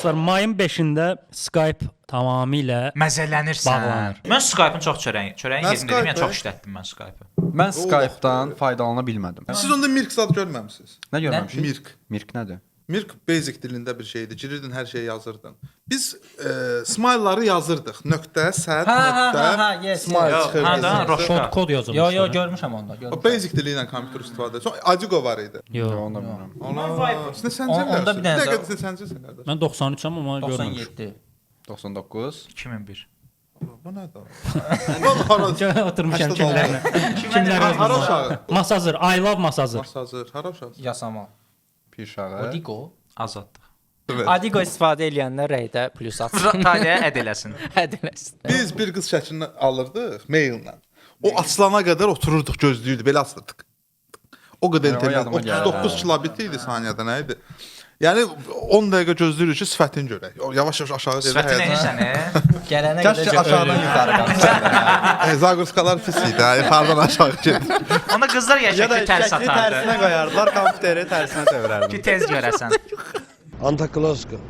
Dostlar, mayın 5-də Skype tamamilə Məzələnirsən. Bağlanır. Mən Skype-ın çox çörəyin Mən yedim dedim, yəni Skype-ı- çox işlətdim mən Skype-ı. Mən Skype-dan faydalana bilmədim. Siz onda Mirk zad görməmisiniz. Nə görməmişik? Mirk. Mirk nədir? Mirk basic dilində bir şeydi. Girirdin, hər şeyi yazırdın. Biz smile-ları yazırdıq. Nöqtə, sət, Hə, nöqtə, yes, smile yes. çıxırdı. Hə, da, roşka. kod yazılmışdı. Yo, yo, görmüşəm onda, O görmüşəm. basic dili ilə kompüter istifadə edir. Sonra Adigo var idi. Yo. Onu da bilmirəm. Ona, siz neçənci Onda bir dənə Bir də- dəqiqə, siz neçəncisən qardaş? Mən 93-əm amma görməmişəm. 97. 99. 2001. Bu nədir? Bu hara? Oturmuşam 86. kimlərlə. Kimlərlə? Hara uşağı? Masazır, I love masazır. Masazır, hara uşağı? Yasamal. Pirşağı. Adigo. Azadlıq. Evet. Adigo istifadə eləyənlər rəydə plus atsın. Taleyə əd eləsin. Həd eləsin. Biz bir qız şəklini alırdıq maillə. O açılana qədər otururduq, gözləyirdik, belə açılırdıq. O qədər Hə, o internet yadıma gəldi. 39 kilobit idi saniyədə nə idi? Yəni 10 dəqiqə gözləyirik ki, sifətini görək. O yavaş-yavaş aşağı gedir. Sifəti həyəcan. neysən, e? Gələnə Kaş ki qədər aşağıdan yuxarı qalxsaydı. Zaqurskalar pis idi, hə, yuxarıdan aşağı gedir. Onda qızlar ya Ya da şəkli tərs şəkli atardı. tərsinə qoyardılar, kompüteri tərsinə çevirərdin. Ki tez görəsən. Anta Kloska.